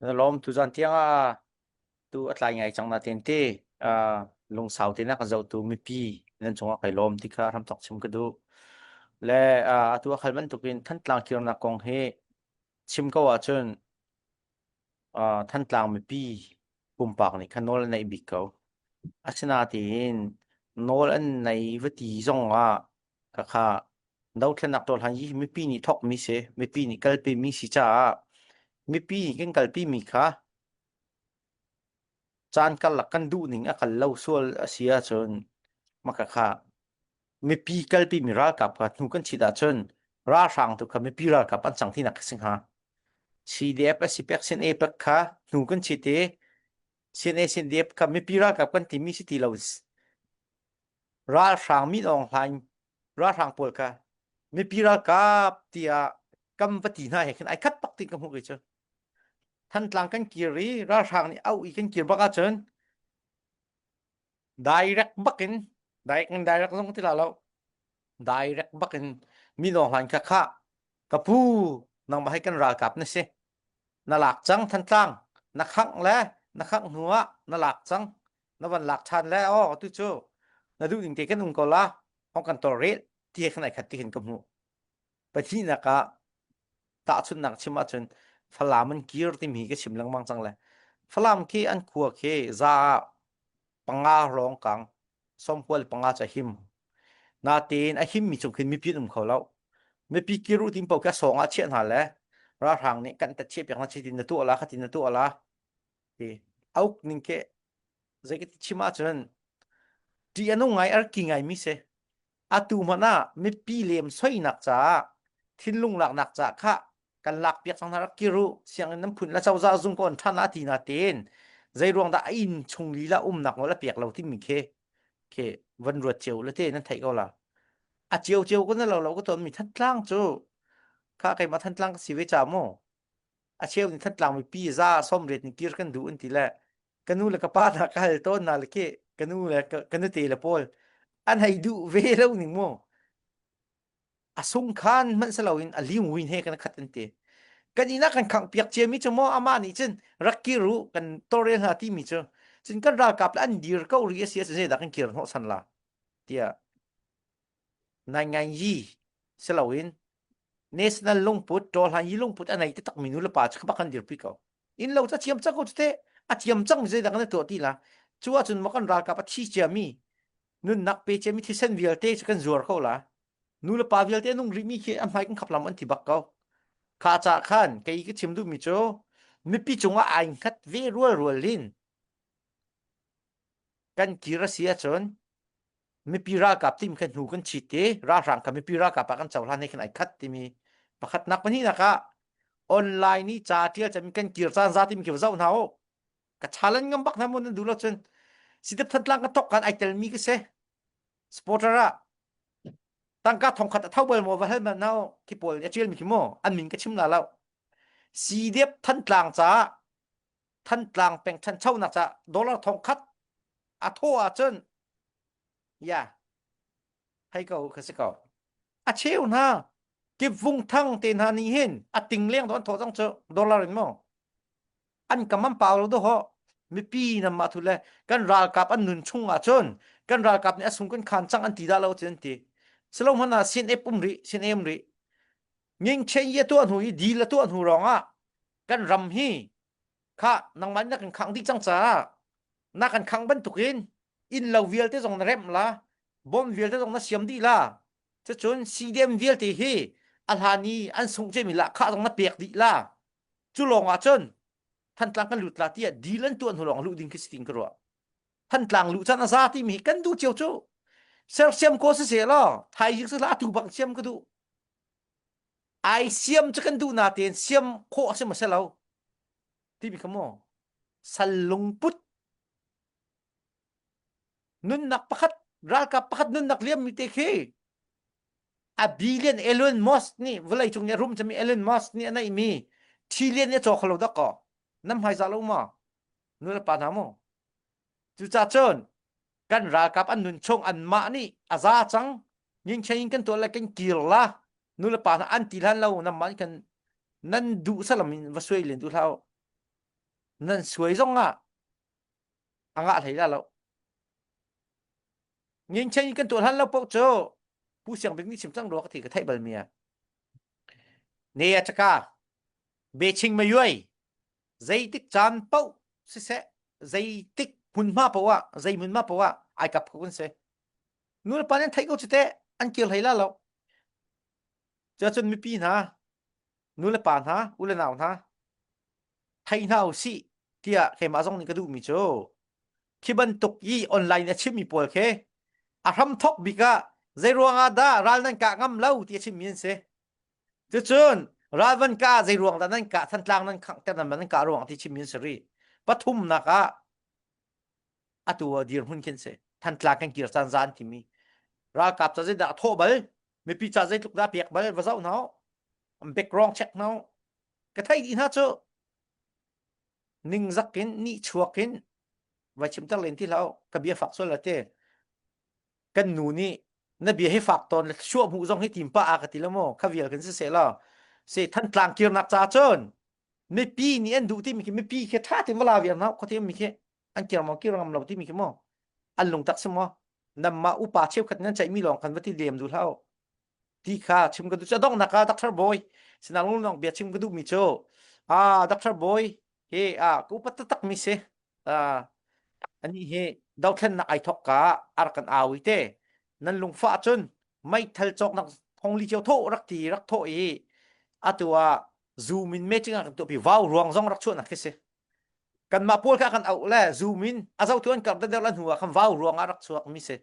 Na lawm tuzan tiang ah tu a tlai ngai cang na ten te uh, lungsau te na ka zohtu mipi nan cungah kai lawm ti kha hramthok chim ka duh. Le uh, atu a khal bantukin Thantlang kirnak kong hi chim ko ahcun uh, Thantlang mipi pumpak nih khan nawl an neih bik ko. Asinain nawl an nei va ti zong ah khakha dothlennak tuah hi mipi nih thawkmi si, mipi nih kalpi mi si caah mipi nih kan kalpi mi kha caan karlak kan duh ning a kal lo sual a si ahcun maka kha mipi kalpi mi ralkap kha hnu kan chit ahcun ralhrang tu kha mipi ralkap an cang tinak si hnga. CDF a si pek CNA pek kha hnu kan chit i CNA CNDF kha mipi ralkap kan timi si ti lo ralhrang Min Aung Hlaing ralhrang pawl kha mipi ralkap tiah kam va ti hna he khin ai khat bak ti ka hmuh kei cu Thantlang kan kir i ralhrang nih auh i kan kir bak ahcun direct bak in direct in direct zong ti la lo direct bak in Min Aung Hlaing kha kha ka pu nangmah hi kan ralkap na si na lak cang Thantlang na khangh le na khangh hnu ah na lak cang na van lak ṭhan le aw tu cu na duh ning te kan um ko la hong kan tawlrel ti he khan ai khat ti khin ka hmuh pahnihnak ah tahchunhnak chim ahcun Falam an kir timi ka chim lengmang cang le Falam khi an khua khi za panga lawng kang sawmkual panga cu a him natein a himmi chung khin mipi an um kho lo mipi kir u tim paoh khi a sawng ah chiah hna le ralhrang nih kan tat chiah piak hna chitin na tuah la khatin na tuah la ti auk ning ke zei ka ti chim ahcun ṭih a nung ngai arki ngai mi si atu hmanh ah mipi lem soinak caah thinlung laknak caah kha kan lak piak cang hna rak kir u sianginn nan phun la cozah zung ko an ṭhan ah ti na tein zei ruang dah a inn chung lila umnak nawl a pek lo timi khi khi van ruat cio le te nan theih ko la a cio cio ko na lo lo ka ton mi Thantlang cu kha keimah Thantlang ka si ve cha mu a cheu nih Thantlang mipi za 80 ni kir kan duh an ti le ka nu le ka pa hna ka hal tawn hna le khi ka nu le ka nute le pawl an hei duh ve lo ning mu a sungkhan hmanh si loin a liungwin he kan khat an ti kan inn ah kan khangh piak ciami cu maw amah nih cun rak kir u kan tawlrel hna timi cu cun kan ralkap le an dir ko ri a si ahcun zeidah kan kir hnawh san la tiah nai ngai yi si loin national lungput tawhlan yi lungput a nei takmi nu le pa cu bak kan dirpi ko inn lo cu a thiam cang ko cu te a thiam cang mi zeidah kan tuah ti la cu ahcun maw kan ralkap a thi ciami nunnak pe ciami thisen vialte cu kan zuar ko la nu le pa vialte nung rihmi khi a hmai kan khap lam an ti bak ko kha ca khan kei ka chim duhmi cu mipi cungah ai hngat ve rual rual in kan kir a si ahcun mipi ralkap tim kha hnu kan chit i ralhrang kha mipi ralkap ah kan cohlan he khin ai khat timi pakhatnak pahnihnak ah online i ca tial cami kan kir caan za timi khi va zoh hna u ka challenge ngam bak hna mu nan duh lo cun sidep thantlang ka tok kan ai telmi ka si supporter ah tangka thongkhat a tho bal maw va hal ma nau khi pawl a tial mi khi mu an min ka chim la lo sidep thantlang ca Thantlang peng ṭhanchonak ca dollar 1000 a thaw ahcun ya hei ko ka si ko a cheu hna kipvung thang te hna nih hin a ting leng do an thaw cang cu dollar in maw an kam an pau lo do ho mipi nam ma thu le kan ralkap an nun chung ah cun kan ralkap nih a sung kan khan cang an ti dah lo cun an ti silo hmana sin ep um ri sin em ri nging chen ye tuah hnu i dil a tuah hnu rong ah kan ram hi kha nangmah na kan khangh dih cang caah na kan khangh bantukin inn lo vialte zong na remh la bom vialte zong na siam dih la cucun CDM vialte hi a hlan i an sungh cemi lah khah zong na pek dih la cu lawng ah cun Thantlang kan lut la tiah deal an tuah hnu lawng luh ding khi si tin ka ruah Thantlang luh chan a za timi hi kan duh cio cu sersiam ko si se law thaizing si la atu bang siam ka duh Ai siam cu kan duh natein siam khawh a si maw si lo timi kha maw sal lungput nunnak pakhat ralkap pakhat nunnak liammi te khi a billion Elon Musk nih vawlei cung nih a rum cami Elon Musk nih a neihmi trillion nih a caw kho lo dak kaw nan hmaizah lo maw nu le pa hna maw Cucaah cun kan ralkap an nun chung anmah nih a za cang ngingchen in kan tuah le kan kir la nu le pa hna an ti hlan lo namah kan nan duh salam in va suai len duh hlah u. Nan suai zong ah a ngah hlei la lo. Ngingchen kan tuah hlan lo paoh cu Pu Siang Bik nih chim cang rua ka ti ka theih bal mi a. Ne a chaka Beching ma yuai zeitik caan paoh siseh zeitik hmunhma paoh ah zei hmunhma paoh ah ai kap ko kan si. Nu le pa nih an theih ko cu teh an kir hlei la lo. Cuacun mipi hna nu le pa hna u le nau hna thei hna u sih tiah keimah zong nih ka duhmi cu khi bantuk i online a chimmi pawl khi a hramthok bik ah zei ruangah dah ral nan kah ngam lo ti a chimmi an si. Cucun ral van kah zei ruang dah nan kah Thantlang nan khangh nan nan kah ruang ti chimmi an si rih. Pathumnak ah atu ah dirhmun khin si. Thantlang kan kir caan zan timi ralkap ca zeidah a thawh bal mipi ca zeitluk dah pek bal va zoh hna background check hna ka theih dih hna cu ningzak in nih chuak in vai chimter len ti hlah ka bia fak sual la te kan nu nih na bia hi fak tawn le shuah hmuh zong hi tim pa a ka ti lo maw kha vial kan si se la se thantlang kirnak ca cun mipi nih an duh timi khi mipi khi tha tin vala viar na kho ti mi khi an kir maw kir ngam lo timi khi maw an lungtak si maw namma upa cheukhat nan ceihmi lawng khan va ti lem duh hlah ti kha chim ka duh cu donghnak ah Dr. Boy sinang lunglong bia chim ka duh mi cu ah Dr. Boy hi ah ka upat taktak mi si ah ani hi dothlennak ai thok ka ar kan awi te nan lungfah cun meithal cawknak thongli cio tho rak ti rak tho i atu ah zoom in meeting ah kan tuahpi vau ruang zong rak chuahnak khi si kanmah pawl kha kan auh le zoom in a zohtu an karh deuh la hnu ah khan vau ruang ah rak chuak mi si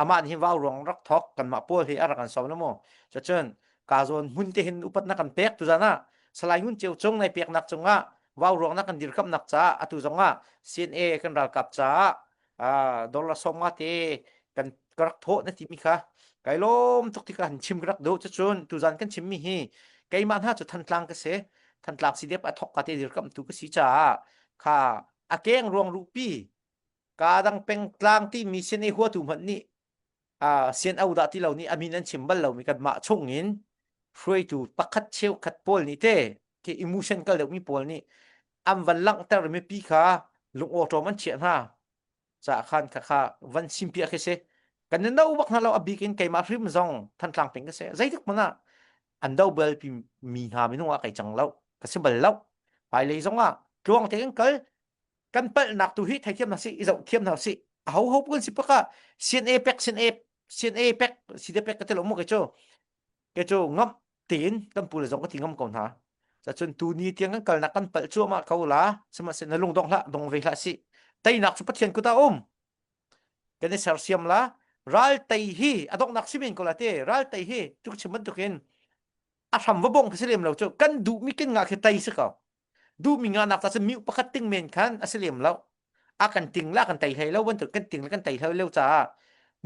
amah nih hin vau ruang rak thok kanmah pawl hi a rak kan sawm lo mu cucun ka zawn hmun te hin upatnak kan pek tuzan ah Salai Ngun Ceu Cung nai peknak cungah vau ruang na kan dirkamnak caah atu zong ah CNA kan ralkap caah dollar 50 te kan ka rak thawh na timi kha kai lawm tuk tikah han chim ka rak duh cucun tuzan kan chimmi hi keimah hna cu Thantlang ka si Thantlang CDF a thok ka te dirkamh tu ka si caah kha a keng ruang rupi ka dang pengtlang timi sin i huatu hmanh nih sian au dah ti lo nih amin an chim bal lomi kanmah chung in hruaitu pakhat cheukhat pawl nih te khi emotion kal deuhmi pawl nih an van langhter mipi kha lungawṭawm an chiah hna caah khan kha kha van simpiah khi si kan i no bak hna lo a bik in keimah hrim zong Thantlang peng ka si zeitik hmanh ah an do bal pi mi hna minung ah kai cang lo ka si bal lo hmailei zong ah tluang te kan kal kan palhnak tu hi theithiam hna si i zoh thiam hna si a ho ho pun si paka CNA pek CNA CNA pek CDF pek ka ti lo mu ke cu ke cu ngam tiin kan pu le zong ka ti ngam ko hna cun tu ni tiang kan kalnak kan palh cuahmah ko la sihmanhsehlaw na lung dong hlah dong ve hlah si teinak cu Pathian kut ah um kan i sersiam la ral tei hi a donghnak si men ko la te ral tei hi tu chim bantukin a hram va bong khi si lem lo cu kan duhmi kan ngah khi tei si ko duhmi ngahnak ca cun mi pakhat ting men khan a si lem lo a kan ting la kan tei hlei lo bantuk kan ting la kan tei hlei lo caah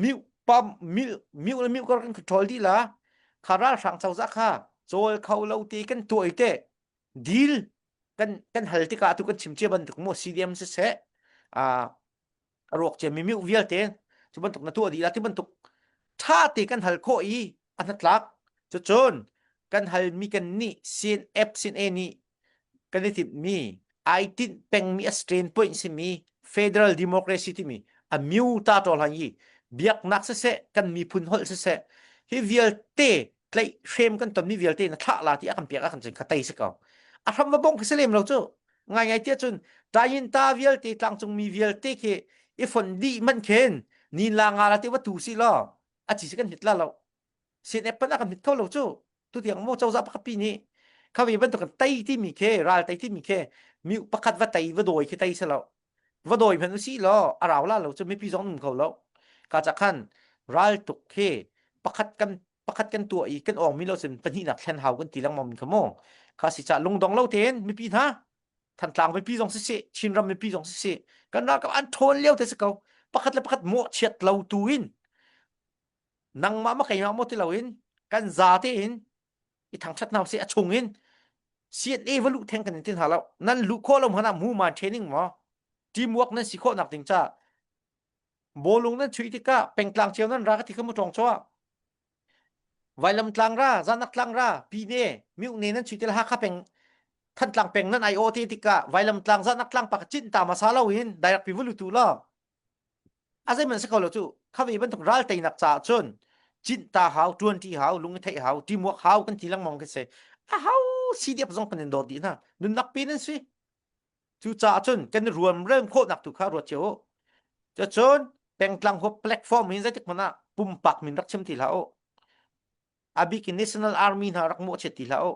mi pam mi mi le mi kor kan control dih la kha ralhrang cozah kha cawl kho lo ti kan tuai te deal kan kan hal tikah tu kan chim cia bantuk mu CDM siseh a a ruak cia mi miu vialte cu bantuk na tuah dih la ti bantuk tha te kan hal khawh i a hnatlak cucun kan hal mi kan nih sin F sin A nih kan i timh mi ai tinh pengmi a strain point simi federal democracy timi a miu ta ṭol han i biaknak siseh kan miphun holh siseh hi vialte tlaih hrem kan tonmi vialte na thlah la ti a kan piak ah kan cun kha tei si ko a hram va bong khi si lem lo cu ngai ngai tiah cun tayin ta vialte tlangcung mi vialte khi i fon dih man khin nin la nga la ti va tu si lo a chi si kan hit la lo sin ep pan a kan hit kho lo cu tu tiang mo cozah pakhat pi nih kha ve bantuk kan tei ti mi khi ral tei ti mi khi mi pakhat va tei va dawi khi tei si lo va dawi hmanh usih law a rau la lo cu mipi zong um kho lo ka ca khan ral tuk khi pakhat kan pakhat kan tuah i kan awng mi lo cun pahnihnak thlen hau kan ti lengmang mi kha mu kha si ca lungdong lo tein mipi hna Thantlang mipi zong siseh Chinram mipi zong siseh kan ralkap an ṭhawn lio te si ko pakhat le pakhat mawhchiat lo tu in nangmah ma keimah maw ti lo in kan za tein i thangṭhat hna usih a chung in CNA va luh theng kan in tin hna lo nan luh khawh lo hmanh ah mu man training maw teamwork nan si khawh nak ding ca bawlung nan chuih tikah pengtlang cio nan ra ka ti kha mu tawng chaw vailam tlang ra zanak tlang ra pine miu ne nan chuih til Hakha peng. Thantlang peng nan ai aw te tikah vailam tlang zahnak tlang pa cin ta ma sa lo in direct pi vulu tu lo a zei man si kho lo cu kha ve bantuk ral teinak caah cun cin ta hau tuan ti hau lung i theih hau teamwork hau kan ti lengmang khi si a hau CDF zong kan in dawt dih hna nunnak pi nan si cu caah cun kan ruam rem khawhnak tu kha ruat cio u cun pengtlang huap platform hin zeitik hmanh ah pumpak min rak chim ti hlah u a bik in national army hna rak mawhchiat ti hlah u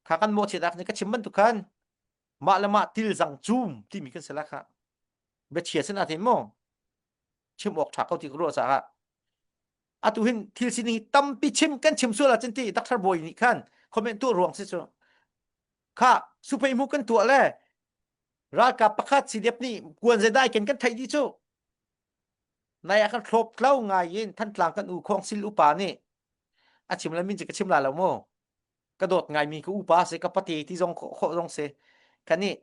kha kan mawhchiat ah ka chim bantuk khan mah le mah til zang cum timi kan si la kha biachia sin ah mu chim awk ṭha ko ti ka ruah caah atu hin thil sining hi tampi chim kan chim sual ahcun ti Dr. Bawi nih khan comment tuah ruang si cu kha supei mu kan tuah le ralkap pakhat CDF nih kuan zedai ken kan theih dih cu nai ah kan thlop tlo ngai in Thantlang kan u khong sil upa nih a chim la min ci ka chim la lo mu ka dawt ngai mi ka upa si ka pate ti zong khawh zong si kan nih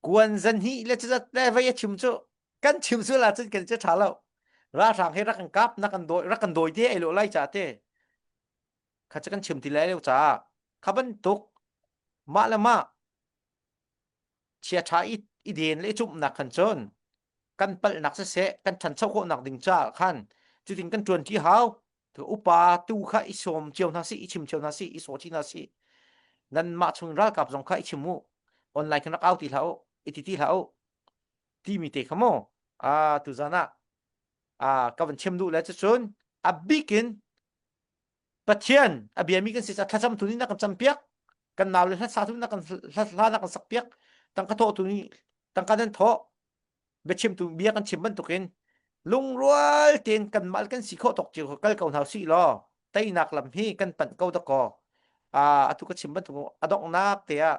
Kuan zan hi le cuzat le vei a chim cu kan chim sual ahcun kan che ṭha lo. Ralhrang he rak kan kap na kan dawi rak kan dawi te ai lo lai ca te. Kha cu kan chim ti lai lo caah kha bantuk mah le mah chia ṭha i i den le i cumhnak khan cun kan palhnak siseh kan ṭhancho khawhnak ding caah khan cutin kan ṭuan ṭi hau. Upa tu kha i sawm cio hna sih, i chim cio hna sih, i saw chi hna sih. Nanmah chung ralkap zong kha i chim u. Online khan rak au ti hlah u, i ti ti hlah u. Timi te kha mu. Ah tuzan ah ah ka van chim duh le cucun a bik in Pathian a biami kan si ca thlacam tu nih na kan campiak kan nau le hlasa tu na kan hla na kan sak piak tangka thawh tu nih tangka nan thawh biachimtu bia kan chim bantukin lungrual tein kanmah kan si khawh tawk cio kal ko hna usih law teinak lam hi kan panh ko dakaw atu ka chim bantuk a donghnak te ah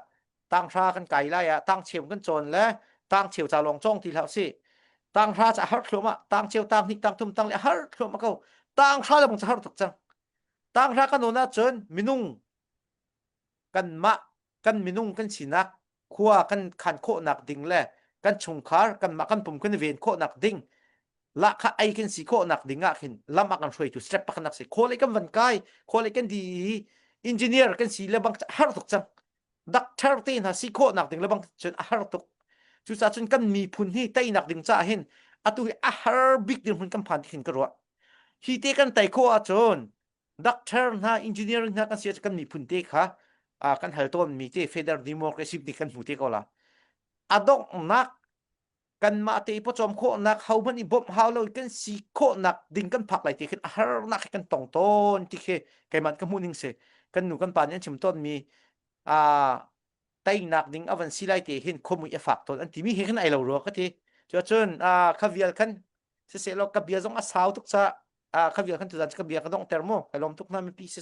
tanghra kan kai lai ah tangcheu kan cawn le tangcheu ca lawng cawng ti hlah usih tanghra ca har thluahmah tangcheu tanghnih tangthum tangle har thluahmah ko tanghra le bang ca har tuk cang tanghra kan awn ahcun minung kanmah kan minung kan sinak khua kan khan khawhnak ding le kan chungkhar kanmah kan pum kan ven khawhnak ding lahkhah ei kan si khawhnak ding ah khin lam ah kan hruaitu step pakhat nak si khawlei kan van kai khawlei kan di engineer kan si le bang har tuk cang doctor te hna si khawhnak ding le bang cun a har tuk cucaah cun kan miphun hi teinak ding caah hin atu hi a har bik dirhmun kan phan ti khin ka ruah hi te kan tei khawh ahcun doctor hna engineering hna kan si kan miphun te kha kan hal tawn mi te federal democracy ti kan hmu te ko la a donghnak kanmah te pawcawm khawhnak ho hmanh i bawmh hau lo kan si khawhnak ding kan phak lai ti khin a harnak kan tong tawn ti khi keimah ka hmuh ning si kan nu kan pa nih an chim tawn mi a teinak ding a van si lai te hin khomui a fak tawn an timi he khin ai lo rua ka ti cuacun kha vial khan siseh law ka bia zong a sau tuk ca kha vial khan tuzan ka bia ka donghter mu kai lawm tuk na mipi si.